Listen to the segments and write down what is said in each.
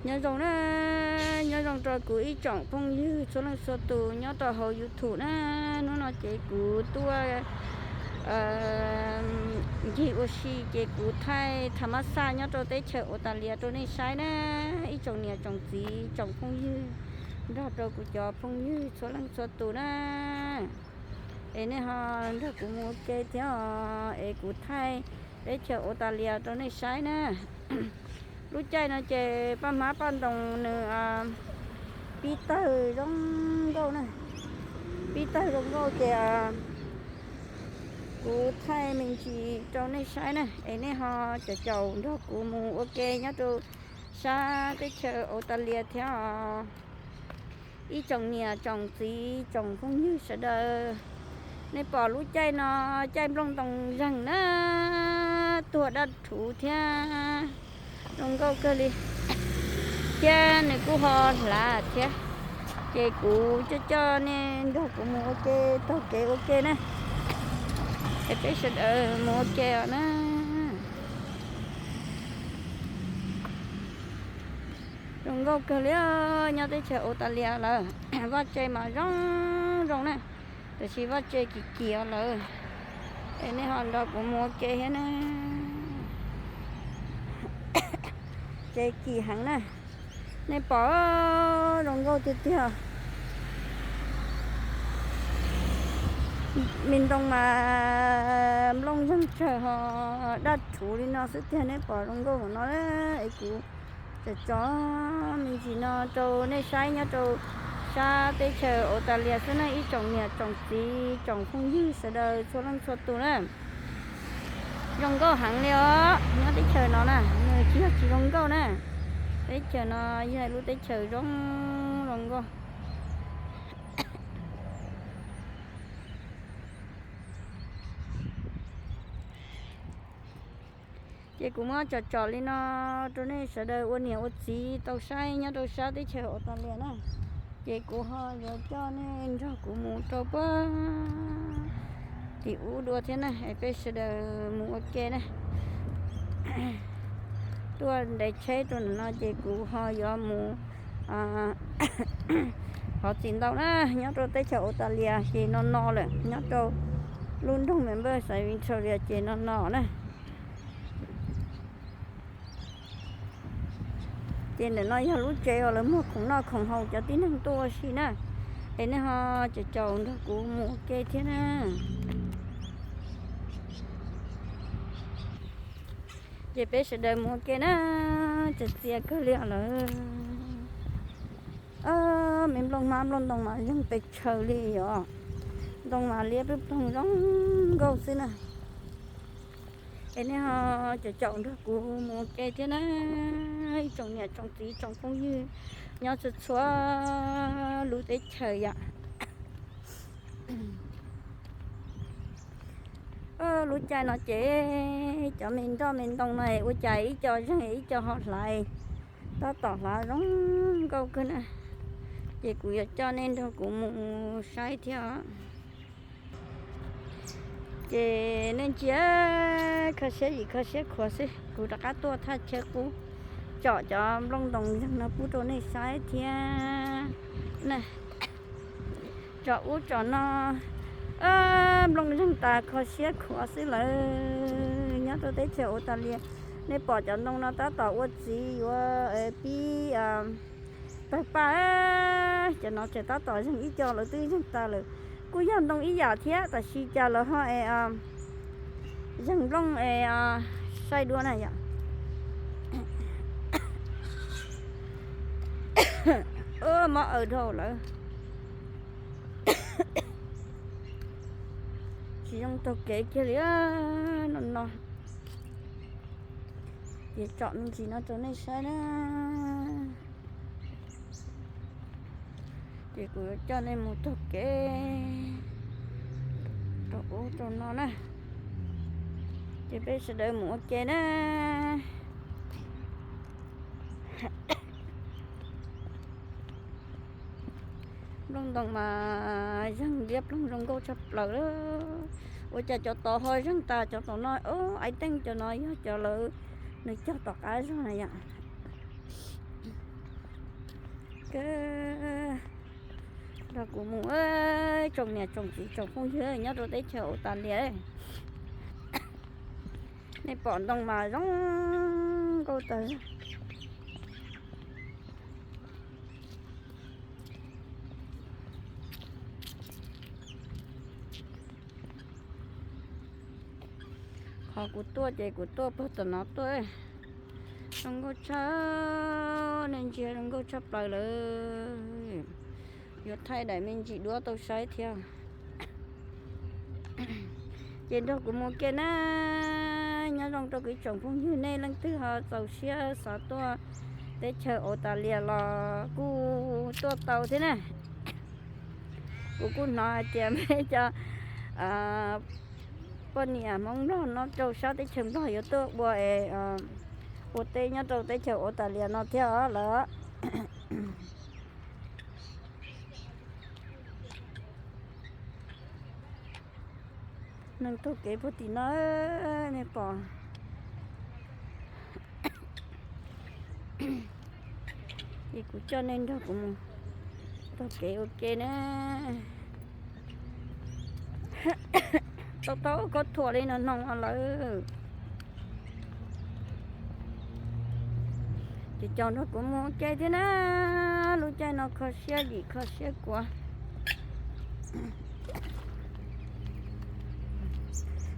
Nyob zoo na, nyob zoo rau kuv ib tsoom phooj ywg txhua leej txhua tus nyob rau hauv YouTube na. Hnub no ces kuv tuaj ncig ua si ces kuv thaij tham mas xaj nyob rau teb chaws Australia rau nej saib na, ib tsoom niam tsoom txiv tsoom phooj ywg nrog rau kuv cov phooj ywg txhua leej txhua tus na. Es nej ho nrog kuv mus ua ke thiab os, es kuv thaij teb chaws Australia rau nej saib na. Lub caij no ces paj hmab paj ntoos nws pib tawg zoo nkauj na, pib tawg zoo nkauj ces kuv thaij me ntsis rau nej saib na, es nej ho caum caum nrog kuv mus ua ke nyob rau sab teb chaws Australia thiab os. Ib tsoom niam tsoom txiv tsoom phooj ywg sawv daws, nej pom lub caij no caij nplooj ntoo zeeg na, tuag daj rhuv thiab zoo nkauj kawg li, thiab nws kuj ho hlav thiab. Ces kuv coj coj nej nrog kuv mus ua ke taug kev ua ke na, es peb sawv daws mus ua ke os na. Zoo nkauj kawg li, nyob teb chaws Australia lawm vaj tse mas zoo zoo na, tiam sis vaj tse kim kim os lawm. Es nej ho nrog kuv mus ua ke thiab na. Tse kim heev na, nej pom zoo nkauj tiag tiag. Me ntoo mas nplooj zeeg tsawg ho daj rhuv li no xwb tiag, nej pom zoo nkauj no es kuv tso tso me ntsis no rau nej saib nyob rau sab teb chaws Australia xwb na, ib tsoom niam tsoom txiv tsoom phooj ywg sawv daws txhua leej txhua tus na. Zoo nkauj heev li os, nyob teb chaws no na, nws tsis yog tsis zoo nkauj na, teb chaws no yog lub teb chaws zoo zoo nkauj. Ces kuv muab tsom tsom li no rau nej sawv daws ua niam ua txiv tau saib nyob rau sab teb chaws Australia na. Ces kuv ho yuav coj nej nrog kuv mus rau puag tim ub dua thiab na, es peb sawv daws mus ua ke na. Tuaj ntes tsheb rau ntawm no ces kuv ho yuav mus hov txiv ntau na, nyob rau teb chaws Australia ces no no lawm, nyob rau lub nroog Melbourne xeev Victoria ces no no na. Ces ntawm no yog lub tsev uas lawv muag khoom noj khoom haus cov tib neeg tuaj ua si na, es nej ho caum caum nrog kuv mus ua ke thiab na. Ces peb sawv daws mus ua ke na, txaus txias kawg li lawm. Me nplooj hmab nplooj ntoo mas yeej pes tsawg li os, ntoo mas liab ploog ploog zoo nkauj xwb na. Es nej ho caum caum nrog kuv mus ua ke thiab na, ib tsoom niam tsoom txiv tsoom phooj ywg nyob txhua txhua lub teb chaws yom. Lub caij no ces cov me nroj me ntoo no ua cas ib co zeeg ib co ho hlav, tab tom hlav zoo nkauj kawg na. Ces kuv yuav coj nej nrog kuv mus saib thiab os. Ces nej ntsia, kho siab yim kho siab khuav xwb, kuv rov qab tuaj thaj chaw qub tsom cov nplooj ntoo zeeg no pub rau nej saib thiab na. Tsom ub tsom no, nplooj zeeg tas kho siab khuav xwb lawm. Nyob rau teb chaws Australia, nej pom cov ntoo no tab tom ua txiv yuav pib tawg paj, cov no tseem tab tom zeeg ib co lawv twb zeeg tas lawm. Kuj yog ntoo ib yam thiab tab sis cas lawv ho es zeeg nplooj es saib dua na yom. Mob aws dhau lawm. Tsis zoo taug kev kiag li no no. Ces tsom me ntsis no rau nej saib na. Ces kuv yuav coj nej mus taug kev rau ub rau no na. Ces peb sawv daws mus ua ke na. Nplooj ntoo mas zeeg liab ploog zoo nkauj tshaj plaws. Ua cas cov tod ho zeeg tas cov tom no, ib teej cov no yog cov lawv nws cog tom qab zog na yom. kawg. Nrog kuv mus, tsoom niam tsoom txiv tsoom phooj ywg nyob rau teb chaws Australia, nej pom ntoo mas zoo nkauj tag. Qhov kuv tuaj ces kuv tuaj puag tom no tuaj. Zoo nkauj tshaj, nej ntsia zoo nkauj tshaj plaws lawm. Yuav thaij daim me ntsis duab tau saib thiab. Ces nrog kuv mus ke na. Nyob zoo rau kuv tsoom phooj ywg, nej leej twg ho txaus siab xav tuaj teb chaws Australia los kuj tuaj tau thiab na. Kuv kuj hnov hais tias peb cov poj niam Hmoob Nplog nyob rau sab teb chaws Nplog yuav tuaj ua, ua teb nyob rau teb chaws Australia no thiab os lawm. Neeg taug kev puag tim no, nej pom. Ces kuv coj nej nrog kuv mus taug kev ua ke na. Tau tau koj thuam li no no lawm. Ces coj nrog kuv mus ua ke thiab na. Lub caij no kho siab yim kho siab kuav.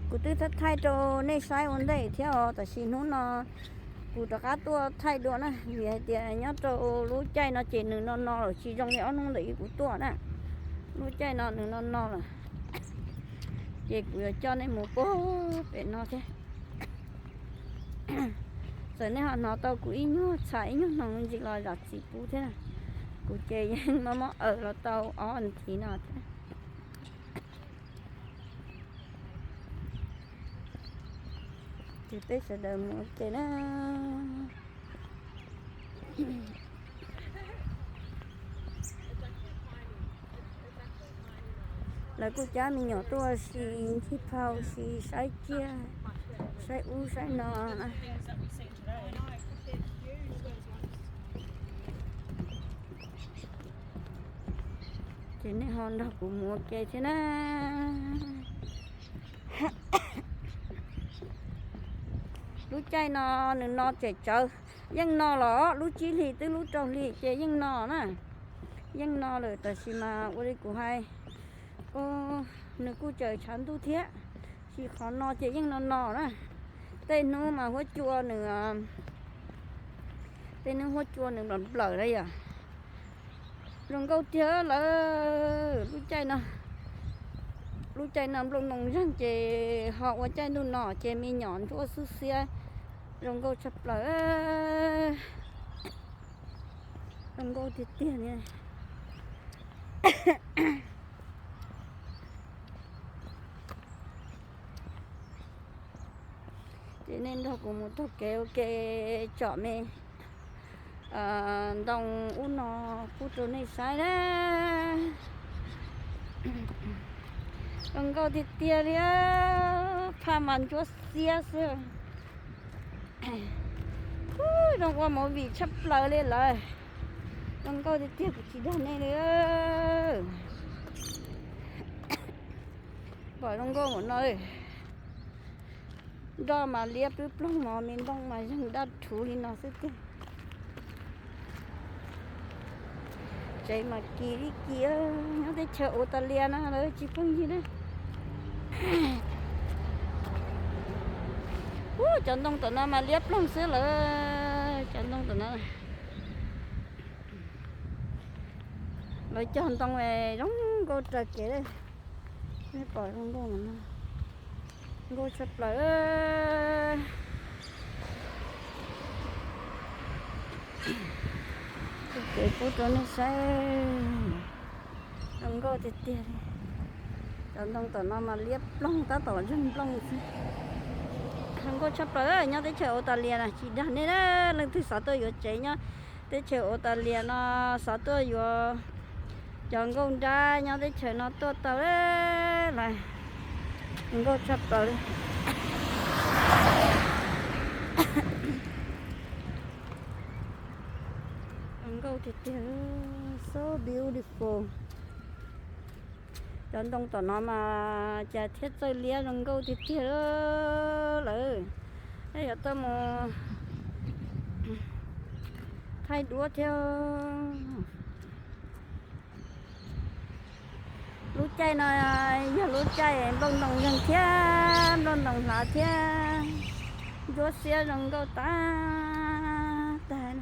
Kuv twb thaij thaij rau nej saib ua ntej thiab os, tab sis hnub no kuv rov qab tuaj thaij dua na, vim hais tias nyob rau lub caij no ces nws no no lawm, tsis zoo li ob hnub ntawm kuv tuaj na. Lub caij no nws no no lawm, ces kuv yuav coj nej mus puag pem no thiab. Txawm nej ho hnov tau kuv ib nyuag txham ib nyuag hnoos ntsis los zam txim pub thiab. Kuv ces yeej mob mob awm los tau ob ntxiv no thiab. Ces peb sawv daws mus ua ke na. Lawv kuj cab me nyuam tuaj ua si, ncig phau si, saib tsiaj, saib ub saib no na. Ces nej ho nrog kuv mus ua ke thiab na. Lub caij no nws no tsem tsawv, yeej no los lub tsib hlis twb lub rau hli ces yeej no na. Yeej no lawm tab sis mas ua li kuv hais, nws kuj tseem tshav ntuj thiab, tsis qhov no ces yeej no no na. Tej hnub mas huab cua nws, tej hnub huab cua nws nplawm nplawm na yom. Zoo nkauj tiag lawm lub caij no. Lub caij no nplooj ntoo zeeg ces ho ua caij ntuj no ces me nyuam ntsuab xwb xiab, zoo nkauj tshaj plaws. Zoo nkauj tiag tiag li. Ces nej nrog kuv mus taug kev ua ke tsom me ntoo ub no pub rau nej saib na. Zoo nkauj tiag tiag li, phaj mas ntsuab xiab xwb. Zoo ua movie tshaj plaws li lawm. Zoo nkauj tiag tiag, kuv tsis dag nej li. Pom zoo nkauj npaum no, nroj mas liab ploog ploog, mos me ntoo mas zeeg daj rhuv li no xwb tiag. Tsev mas kim li kim, nyob teb chaws Australia no lawv tsis pheej yig na. Ub, cov ntoo tom no mas liab ploog xwb lawm, cov ntoo tom no. Lawv cog ntoo zoo nkauj raws kev, nej pom zoo nkauj no, nkauj tshaj plaws. Kev pub rau nej saib, zoo nkauj tiag tiag li. Cov ntoo tom no mas liab ploog tab tom zeeg nplooj xwb. Zoo nkauj tshaj plaws, nyob teb chaws Australia na, tsis dag nej na, leej twg xav tuaj yuav tsev nyob teb chaws Australia no, xav tuaj yuav cov nkauj nrab nyob teb chaws no tuaj tau lawm. Nkauj tshaj plaws li. Zoo nkauj tiag tiag, so beautiful. Cov ntoo tom no mas cas thiaj txawj liab zoo nkauj tiag tiag lawm. Yuav tau mus thaij duab thiab. Lub caij no yog lub caij nplooj ntoo zeeg thiab nplooj ntoo hlav thiab ntsuab xiab zoo nkauj tas tag.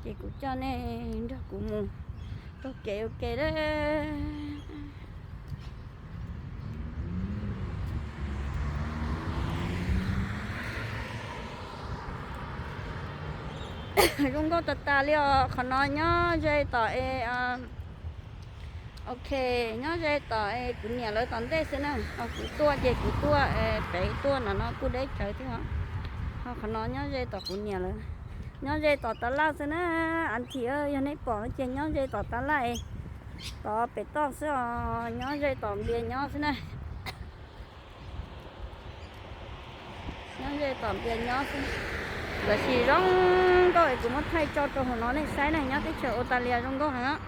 Ces kuv coj nej nrog kuv mus taug kev ua ke. Zoo nkauj tas tas li os. Qhov no nyob ze tom es, ok, nyob ze tom es kuv niam lawv tom ntej xwb na. Kuv tuaj ces kuv tuaj pem tuaj no no kuj deb tsawv thiab os. Ho qhov no nyob ze tom kuv niam lawv, nyob ze tom tab laj xwb na. Auntie, yog nej pom no ces nyob ze tom tab laj es tod pem toj xwb os, nyob ze tom npias nyob xwb na. Nyob ze tom npias nyob xwb, tab sis zoo nkauj es kuv muab thaij tso rau hauv no nej saib na. Nyob teb chaws Australia zoo nkauj heev.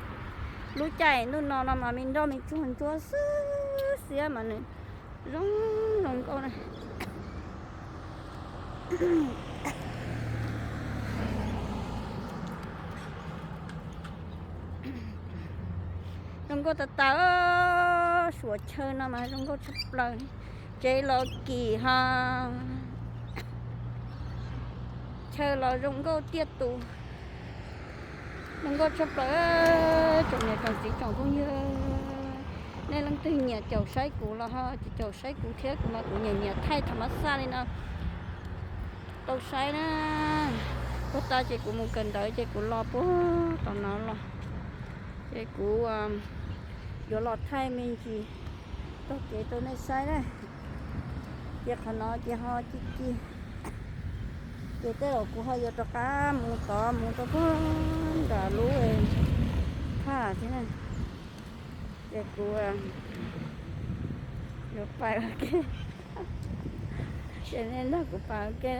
Lub caij ntuj no no mas me nroj me tsuag ntsuab xwb xiab mas nws zoo, zoo nkauj na. Zoo nkauj tas tas, suav chaw no mas zoo nkauj tshaj plaws. Tsev los kim ho chaw los zoo nkauj tiaj tus, zoo nkauj tshaj plaws. Tsoom niam tsoom txiv tsoom phooj ywg, nej leej twg nyiam caum saib kuv los ho caum saib kuv thiab. Kuv mas kuv nyiam nyiam thaij tham mab xaj li no rau saib na. Puag ta ces kuv mus kawm ntawv ces kuv los puag tom no los, ces kuv yuav los thaij me ntsis taug kev rau nej saib na. Ces qhov no ces ho ci ci, ces tej zaum kuv ho yuav rov qab mus tod mus rau puag nram lub phaj thiab na. Ces kuv yuav pais ua ke, ces nej nrog kuv pais ua ke,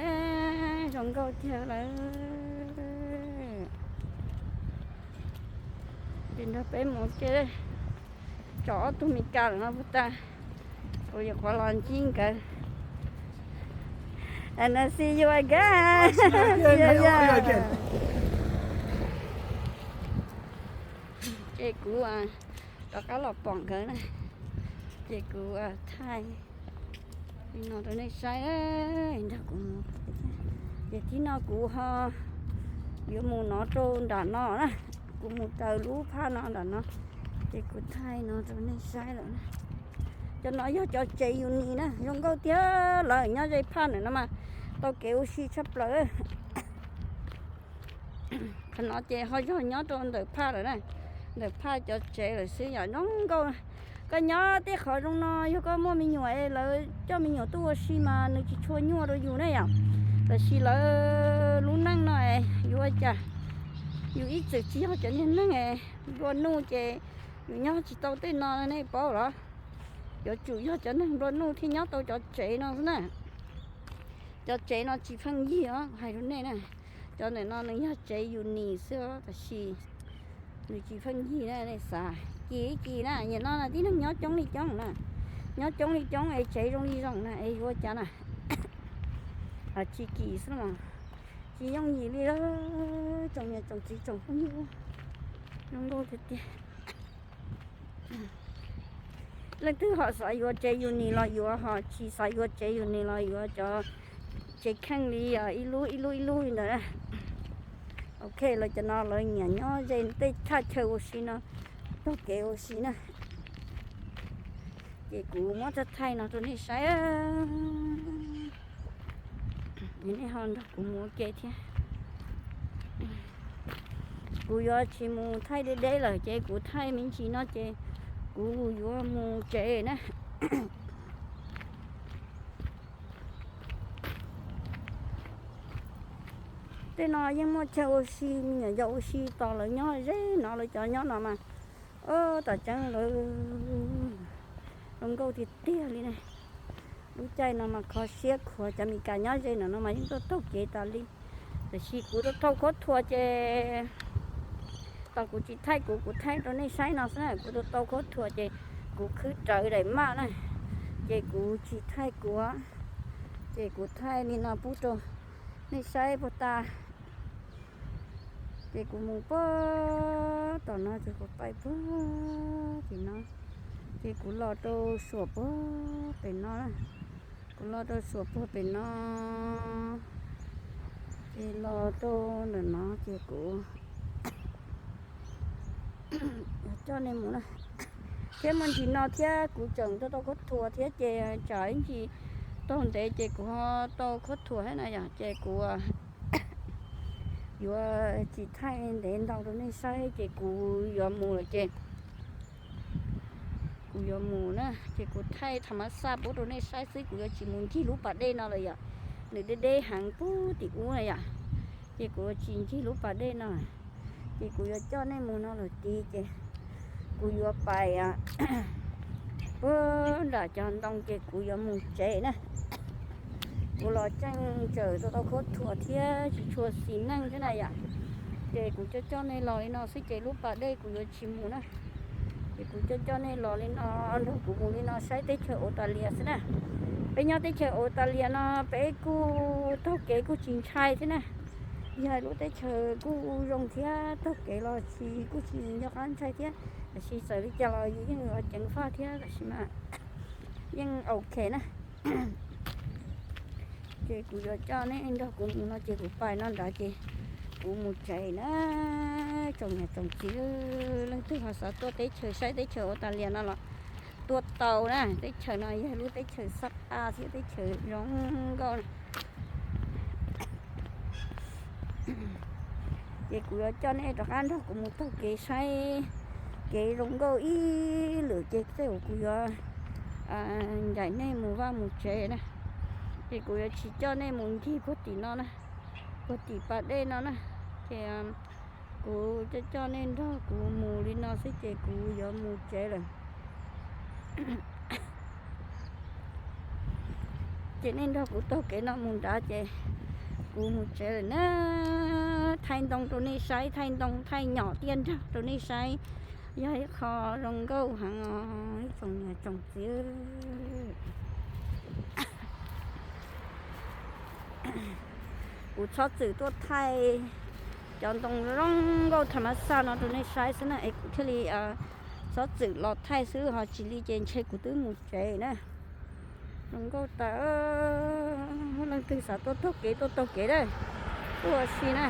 zoo nkauj tiag lawm. Ces nrog peb mus ua ke, tso ob tug Mes Kas lawm no puag ta, kuv yuav qhuav los ntsib nkawd. And I see you again. Yeah, yeah. Ces kuv rov qab los pom nkawd na, ces kuv thaij li no rau nej saib, nrog kuv mus. Ces thib no kuv ho yuav mus no rau nram no na, kuv mus raws lub phaj no nram no, ces kuv thaij no rau nej saib lawm na. Cov no yog cov tsev uni na, zoo nkauj tiag lawm, nyob ze phaj ntawm no mas tau kev ua si tshaj plaws. Qhov no ces ho yog nyob rau ntawm phaj lawm na, ntawm phaj cov tsev lawm xwb yom, zoo nkauj. Koj nyob tej qhov zoo no yog koj muaj me nyuam es lawv coj me nyuam tuaj ua si mas nws tsis tshua nyuaj rau yus ne yom. Tab sis lawv lub neej no es yuav ua cas, yus ib txwm tsis yog cov niag neeg nplua nuj ces yus nyob tsis tau tej no nej paub los? Yuav tsum yog cov neeg nplua nuj thiaj nyob tau cov tsev no xwb na. Cov tsev no tsis pheej yig os, hais rau nej na. Cov ntawm no nws yog tsev uni xwb os, tab sis nws tsis pheej yig na, nej xav. Kis ib kis na, nim no na tib neeg nyob coob li coob na, nyob coob li coob es tsev zoo li zoo na es yuav ua cas na. Tsis kis xwb los tsis yooj yim li. Tsoom niam tsoom txiv tsoom phooj ywg, zoo nkauj tiag tiag. Leej twg ho xav yuav tsev uni los yuav, ho tsis xav yuav tsev uni los yuav cov tsev kheej li ib lub ib lub ib lub li ntawd na. Ok, lawv cov no lawv nyiam nyob ze tej thaj chaw ua si no, taug kev ua si na. Ces kuv muab thaij thaij no rau nej saib, nej ho nrog kuv mus ua ke thiab. Kuv yuav tsis mus thaij deb deb lawm ces kuv thaij me ntsis no ces kuv yuav mus tsev na. Tej no yeej muaj chaw ua si, me nyuam yaus ua si tos lawv nyob ze no, lawv cov nyob no mas, o, tom tseeb lawv zoo nkauj tiag tiag li ne. Lub caij no mas kho siab khuav, cov Mes Kas nyob ze no no mas yeej tuaj taug kev tas li. Tiam sis kuv tau tau khaub thuas ces, tos kuv tsis thaij kuv, kuv thaij rau nej saib no xwb na. Kuv tau tau khaub thuas ces kuv khwb rawv daim maj na, ces kuv tsis thaij kuv, ces kuv thaij li no pub rau nej saib puag ta. Ces kuv mus puag tom no ces kuv pais puag tim no, ces kuv los rau suam puag pem no, kuv los rau suam puag pem no, ces los rau ntawm no ces kuv coj nej mus na. Thiab muaj ntsis no thiab kuv tseem tau tau khaub thuas thiab ces tsam ib ntsis taug ntev ces kuv ho tau khaub thuas thiab na yom, ces kuv yuav tsis thaij ntev ntau rau nej saib ces kuv yuav mus lawm ces kuv yuav mus na, ces kuv thaij tham mas xaj pub rau nej saib xwb, kuv yuav tsis mus ncig lub pas dej no lawm yom. Nws deb deb heev puag tim ub na yom, ces kuv yuav tsis ncig lub pas dej no, ces kuv yuav coj nej mus no lawm tid ces kuv yuav pais puag nram cov ntoo ces kuv yuav mus tsev na. Kuv los tseem tseem tau tau khaub thuas thiab tsis tshua xis neej thiab na yom, ces kuv coj coj nej los li no xwb ces lub pas dej kuv yuav tsis mus na. Ces kuv coj coj nej los li no, nrog kuv mus li no saib teb chaws Australia xwb na. Peb nyob teb chaws Australia no peb kuj taug kev kuj tsis ntshai thiab na. Yog lub teb chaws kuj zoo thiab taug kev los tsis kuj tsis nco qab ntshai thiab, tab sis txawm li cas los yus yeej yuav ceev faj thiab tab sis mas yeej ok na. Ces kuv yuav coj nej nrog kuv mus no ces kuv pais no nrad ces kuv mus tsev na. Tsoom niam tsoom txiv, leej twg ho xav tuaj teb chaws saib teb chaws Australia no los tuaj tau na. Teb chaws no yog lub teb chaws xab a thiab teb chaws zoo nkauj na. Ces kuv yuav coj nej rov qab nrog kuv mus taug kev saib kev zoo nkauj ib lwm ces tej uas kuv yuav ncaim nej mus vaj mus tsev na. Ces kuv yuav tsis coj nej mus ncig puag tim no na, puag tim pas dej no na. Ces kuv coj coj nej nrog kuv mus li no xwb ces kuv yuav mus tsev lawm. Ces nej nrog kuv taug kev no mus nrad ces kuv mus tsev lawm na. Thaij ntoo rau nej saib, thaij ntoo thaij nyom tiaj nrag rau nej saib, yog ib qho zoo nkauj heev os ib tsoom niam tsoom txiv. Kuv txhob txwm tuaj thaij cov ntoo zoo nkauj tham mas xaj no rau nej saib xwb na es kuv thiaj li txhob txwm los thaij xwb ho tsis li ces ntshe kuv twb mus tsev na. Zoo nkauj tas, leej twg xav tuaj taug kev tuaj taug kev na, tuaj ua si na.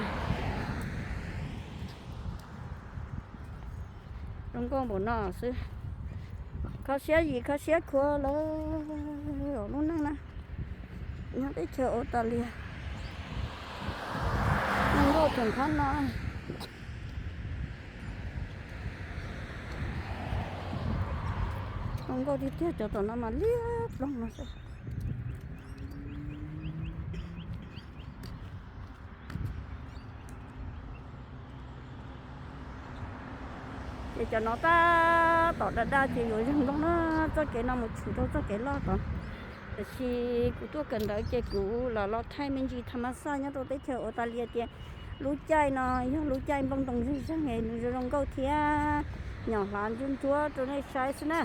Zoo nkauj npaum no xwb, kho siab yim kho siab khuav lawm lub neej na. Nyob teb chaws Australia zoo nkauj tseem qhov no. Zoo nkauj tiag tiag, cov tom no mas liab ploog no xwb. Ces cov no tab tom daj daj ces yuav zeeg ntoo na, txoj kev no mus tshwm rau txoj kev loj tod. Tiam sis kuv tuaj kawm ntawv ces kuv los los thaij me ntsis tham mas xaj nyob rau teb chaws Australia tias lub caij no yog lub caij nplooj ntoo zeeg zeeg es nws zoo zoo nkauj thiab nyom hlav ntsuab ntsuab rau nej saib xwb na.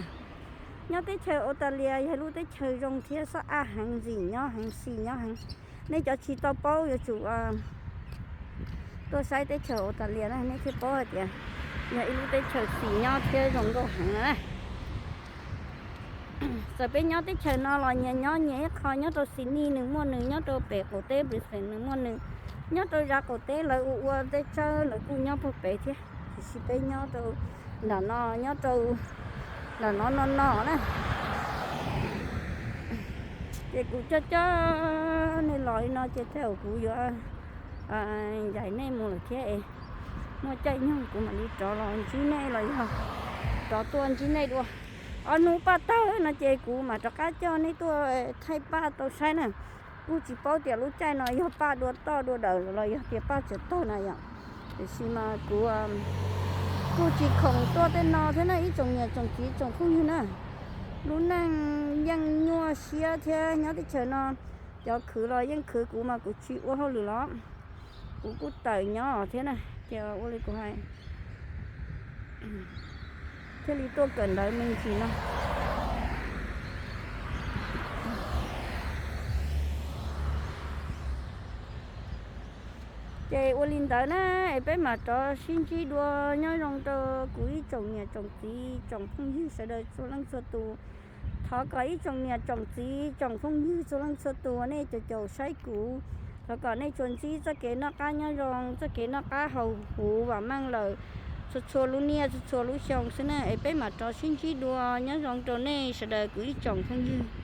Nyob teb chaws Australia yog lub teb chaws zoo thiab xab ab heev, ntxim nyob heev, xis nyob heev. Nej cov tsis tau paub yuav tsum tuaj saib teb chaws Australia na nej thiaj paub hais tias yog ib lub teb chaws xis nyob thiab zoo nkauj heev na. Txawm peb nyob teb chaws no los nyias nyob nyias ib qho, nyob rau Sydney nws muaj nws, nyob rau pem qaum teb Brisbane nws muaj nws, nyob rau zaj qaum teb lawv ua ua tej tsawb lawv kuj nyob puag pem thiab, tiam sis peb nyob rau nram no, nyob rau nram no no no na. Ces kuv coj coj nej los li no ces tej zaum kuv yuav ncaim nej mus lawm thiab es muaj caij nyoog kuv mam li rov los ntsib nej los yog rov tuaj ntsib nej dua. Ob hnub paj tawg no ces kuv mam rov qab coj nej tuaj thaij paj tau saib na. Kuj tsis paub tias lub caij no yog paj dua toj dua dawm los yog tias paj tseem tawg na yom. Tiam sis mas kuv kuj tsis khoom tuaj tej no thiab na ib tsoom niam tsoom txiv tsoom phooj ywg na. Lub neej yeej nyuaj siab thiab nyob teb chaws no, cov khwv los yeej khwv, kuv mas kuv tsis ua hauj lwm los Kuv kuj tawm nyob thiab na, ces ua li kuv hais, thiaj li tuaj kawm ntawv me ntsis no. Ces ua li ntawd na, es peb mam rov sib ntsib dua. Nyob zoo rau kuv ib tsoom niam tsoom txiv tsoom phooj ywg sawv daws txhua leej txhua tus. Thov kom ib tsoom niam tsoom txiv tsoom phooj ywg txhua leej txhua tus nej caum caum saib kuv, thov kom nej tsuas ntsib txoj kev noj qab nyob zoo, txoj kev noj qab haus huv vam meej lawm txhua txhua lub niaj txhua txhua lub xyoo xwb na. Es peb mam rov sib ntsib dua. Nyob zoo rau nej sawv daws kuv ib tsoom phooj ywg.